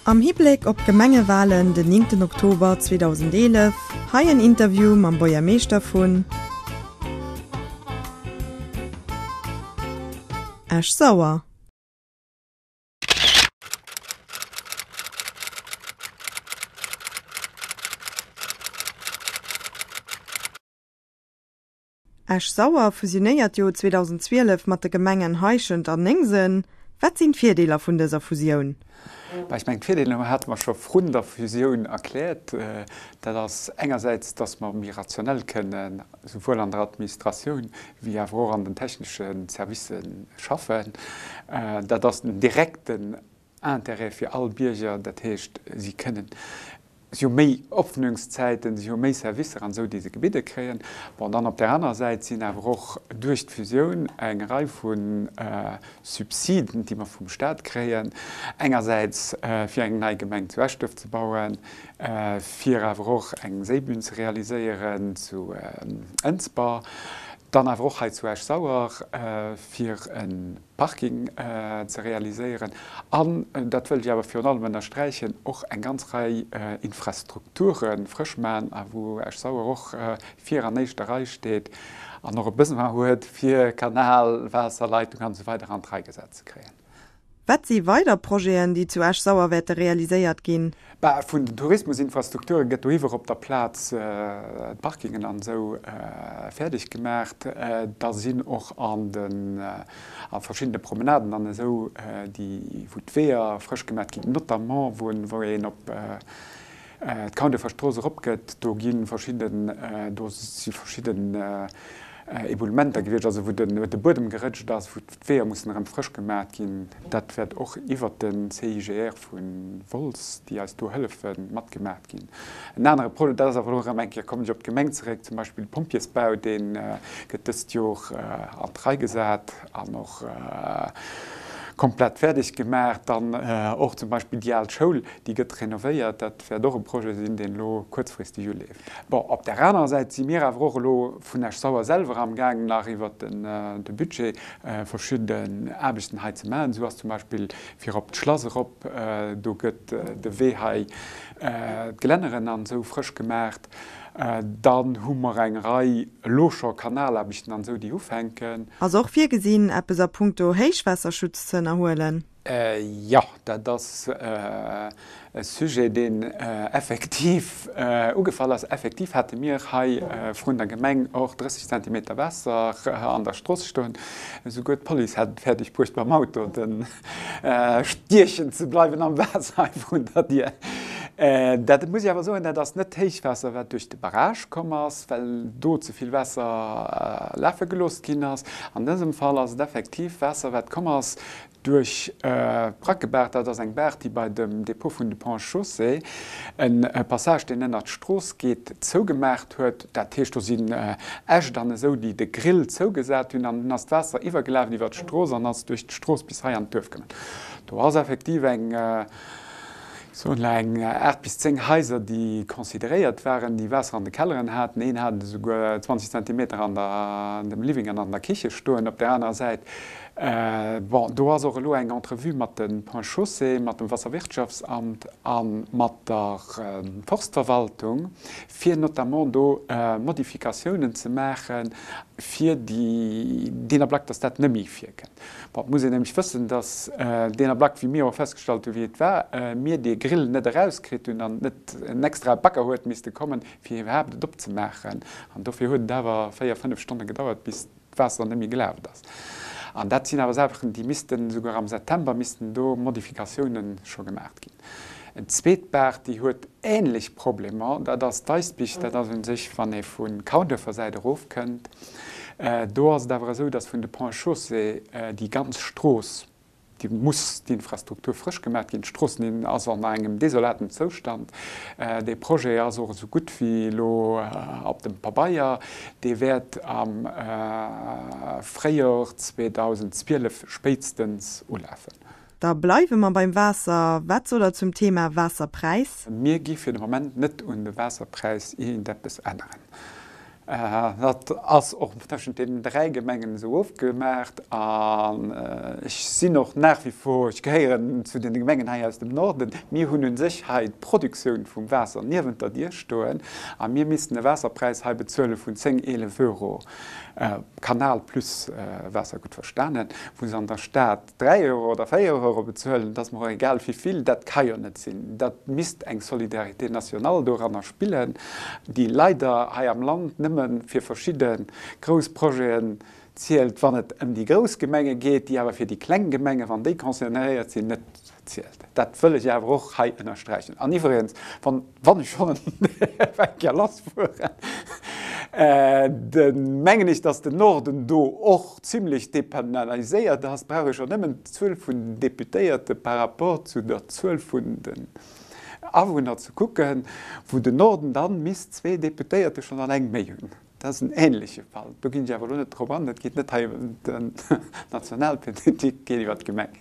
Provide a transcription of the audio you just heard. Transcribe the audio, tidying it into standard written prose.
Am Hibléck op d'Gemengewalen den 9 Oktober 2011, hei en Interview mam Buergermeeschter vun Esch-Sauer. Esch-Sauer fusionéiert jo 2012 mat de Gemengen Heischent an Néngsen. Wat sinn d'Virdeeler vun dëser Fusioun? Bah, ech mengen, d'Virdeeler hate mer scho vrun der Fusioun erkläert. Dat ass engersäits, dass mer méi rationell kënnen souwuel an der Administratioun wéi awer och an den technesche Servicë schaffen. Dat ass den direkten Intérêt fir all Bierger, dat heescht, si kënnen, si hu méi Öffnungszäiten, si hu méi Servicer an esou, déi se gebidde kréien. Bon, dann op där anerer Säit sinn awer och duerch d'Fusioun eng Rei vu Subsiden, déi mer vum Stat kréien, engersäits fir eng nei Gemeng zu Eschduerf ze bauen, fir awer och eng Séibün ze realiséieren zu Ënsber, dann awer och hei zu Esch-Sauer fir e Parking ze realiséieren an, dat wëllt ech awer virun allem ënnersträichen, och eng ganz Rei Infrastrukture frësch maachen, a wou Esch-Sauer och vir an éischter Rei steet an och e Besoin huet, fir Kanal, Waasserleitung an esou weider an d'Rei gesat ze kréien. Wat si weider Projeten, déi zu Esch-Sauer wäerte realiséiert ginn? Bah, vun den Tourismusinfrastrukture gëtt dohiwwer op der Plaz d'Parkingen an esou fäerdeg gemaacht. Da sinn och an den, a verschiddene Promenaden an esou, déi, wou d'Weeër frësch gemaacht ginn, notamment wou, wou een op d'Kaunduerfer Strooss eropgëtt, do gi verschidden, do si verschidden Eboulementer gewiescht, also wou de Buedem gerëtscht ass, wou d'Weeër mussen erëm frësch gemaat ginn. Dat wäert och iwwert de CIGR vu Wolz, déi eis do hëllefen, matgemaat ginn. En anere Projet, dat ass awer elo erëm eng Kéier, kommen ech op d'Gemeng zeréck, zum Beispill de Pompjeesbau, dee gëtt dëst Jor an d'Rei gesat an och komplett fäerdeg gemaach. Dann och zum Beispill déi al Schoul, déi gëtt renovéiert. Dat wäert och e Projet sinn, deen elo kuerzfristeg uleeft. Bon, op där anerer Säit si mir awer och elo vun Esch-Sauer selwer amgaangen, nach iwwert de Budget verschidden Aarbechten hei ze maachen. Esou ass zum Beispill fir op d'Schlass erop, do gëtt de Wee hei, d'Gelänneren an esou frësch gemaacht. Dann hu mer eng Rei elo scho Kanalaarbechten an esou, déi ufänken. Ass och virgesinn, eppes a puncto Héichwaasserschutz ze ënnerhuelen? Jo, dat ass e Sujet, deen effektiv ugefall ass. Effektiv hate mir hei vrun der Gemeng och 30 Zentimeter Waasser an der Strooss stoen. Esouguer d'Police hat et fäerdeg bruecht, mam Auto de stiechen ze bleiwen am Waasser hei vrun der Dier. Dat muss ech awer soen, dat ass net d'Héichwaasser, wat duerch de Barrage komm ass, well do ze vill Waasser lafe gelooss ginn ass. An dësem Fall ass et effektiv Waasser, wat komm ass Duerch d'Brackebaach, dat ass eng Baach, déi bei dem Depot vun de Ponts et Chaussées e Passage, deen ënnert d'Strooss geet, zougemaacht huet. Dat heescht, do sinn Äscht an esou, déi de Grill zougesat hunn an dunn ass d'Waasser iwwergelaf iwwer d'Strooss an ass duerch d'Strooss bis hei an d'Duerf kommen. Do ass effektiv eng, ech soen elo, eng 8 bis 10 Haiser, déi consideréiert waren, déi Waasser an de Kelleren haten. Een hat esouguer 20 Zentimeter an der, an dem Living an an der Kiche stoen. Op där anerer Säit Bon, do ass och elo eng Entrevue mat de Ponts et Chaussées, mat dem Wasserwirtschaftsamt a mat der Forstverwaltung, fir notamment do Modifikatiounen ze maachen, fir déi, deen Ablack, dass dat net méi virkënnt. Bon, et muss een nämlech wëssen, dass deen Ablack, wéi mir och festgestallt hunn, wéi et war, mir dee Grill net erauskritt hunn an net en extrae Bagger huet misste kommen, fir iwwerhaapt et opzemaachen. An dofir huet et awer véier, fënnef Stonne gedauert, bis d'Waasser net méi gelaf ass. An dat sinn awer Saachen, déi missten, esouguer am September missten do Modifikatiounen scho gemaacht ginn. En zweet Baach, déi huet ähnlech Problemer, dat ass d'Eisbich. Dat ass u sech, wann ee vu Kaunduerfer Säit erofkënnt. Do ass et awer esou, datt vun de Ponts et Chaussées déi ganz Strooss, Déi muss d'Infrastruktur frësch gemaat ginn. D'Strooss ass an engem desolaten Zoustand. Dee Projet ass och esou gutt wéi elo op dem Pabeier. Dee wäert am Fréijor 2012 spéitstens ulafen. Da bleiwe mer beim Waasser. Wat sot Der zum Thema Waasserpräis? Mir gi fir de Moment net un de Waasserpräis iergendeppes änneren. Dat ass och tëschent deenen 3 Gemengen esou ofgemaacht. An ech sinn och nach wie vor, ech gehéieren zu deene Gemengen hei aus dem Norden, mir hunn u sech hei d'Produktioun vum Waasser niewent der Dier stoen a mir missten e Waasserpräis hei bezuele vun 10, 11 Euro, Kanal plus Waasser, gutt verstanen, wou se an der Stad 3 Euro oder 4 Euro bezuelen, et ass mer och egal wivill, dat ka jo net sinn. Dat misst eng Solidarité nationale doranner spillen, déi leider hei am Land nëmme fir verschidde grouss Projeten zielt, wann et ëm déi grouss Gemenge geet, déi awer fir déi kleng Gemengen, wann déi concernéiert sinn, net zielt. Dat wëll ech awer och hei ënnersträichen. An iwwregens, wann, wann ech schonn eng Kéier lassfueren, da mengen ech, dass den Norden do och zimlech depenaliséiert ass, brauch ech jo nëmmen d'Zuel vun den Deputéierte par rapport zu der Zuel vun den Awunner ze kucken, wou den Norden dann misst zwee Deputéierte schonn alleng méi hunn. Dat ass en ähnleche Fall. Do ginn ech awer elo net drop an. Et geet net hei ëm d'Nationalpolitik, et geet iwwer d'Gemeng.